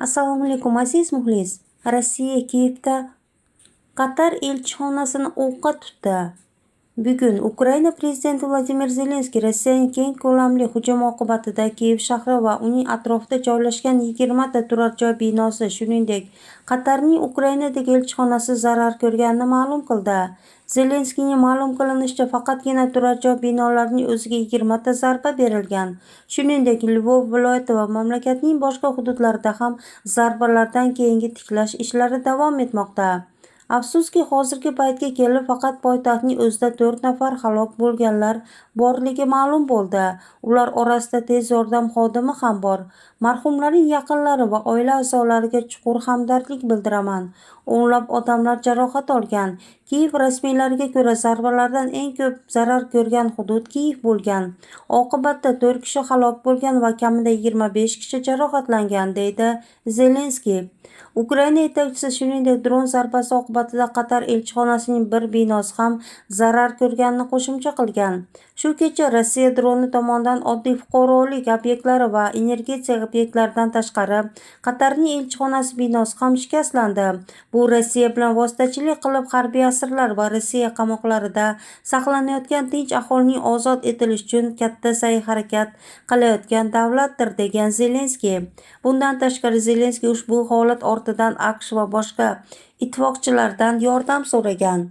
Assalomu alaykum, aziz muxlis. Rossiya Kiyevda Qatar elchixonasini o'qqa tutdi. Bugun Ukraina prezidenti Vladimir Zelenskiy Rossiyaning keng ko'lamli hujumi oqibatida Kiyev shahri va uning atrofida joylashgan 20 ta turar joy binosi, shuningdek, Qatarning Ukrainadagi elchixonasi zarar ko'rganini ma'lum qildi. Zelenskiyning ma'lum qilinishicha, faqatgina turar joy binolarining o'ziga 20 ta zarba berilgan. Shuningdek, Lvov viloyati va mamlakatning boshqa hududlarida ham zarbalardan keyingi tiklash ishlari davom etmoqda. Afsuski, hozirgi paytga kelib faqat poytaxtning o'zida 4 nafar halok bo'lganlar borligi ma'lum bo'ldi. Ular orasida tez yordam xodimi ham bor. Marhumlarning yaqinlari va oila a'zolariga chuqur hamdardlik bildiraman. O'nlab odamlar jarohat olgan. Kiyev rasmiylariga ko'ra, zarbalardan eng ko'p zarar ko'rgan hudud Kiyev bo'lgan. Oqibatda 4 kishi halok bo'lgan va kamida 25 kishi jarohatlangan, deydi Zelenskiy. Ukraina yetakchisi, shuningdek, dron zarbasi oqibatida Qatar elchixonasining bir binosi ham zarar ko'rganini qo'shimcha qilgan. Shu kecha Rossiya droni tomonidan oddiy fuqarolik obyektlari va energetika obyektlaridan tashqari Qatarning elchixonasi binosi ham shikastlandi. Bu Rossiya bilan vositachilik qilib harbiy asirlar va Rossiya qamoqlarida saqlanayotgan tinch aholining ozod etilishi uchun katta sa'y-harakat qilayotgan davlatdir, degan Zelenskiy. Bundan tashqari, Zelenskiy ushbu holat ortidan AQSh va boshqa ittifoqchilardan yordam so'ragan.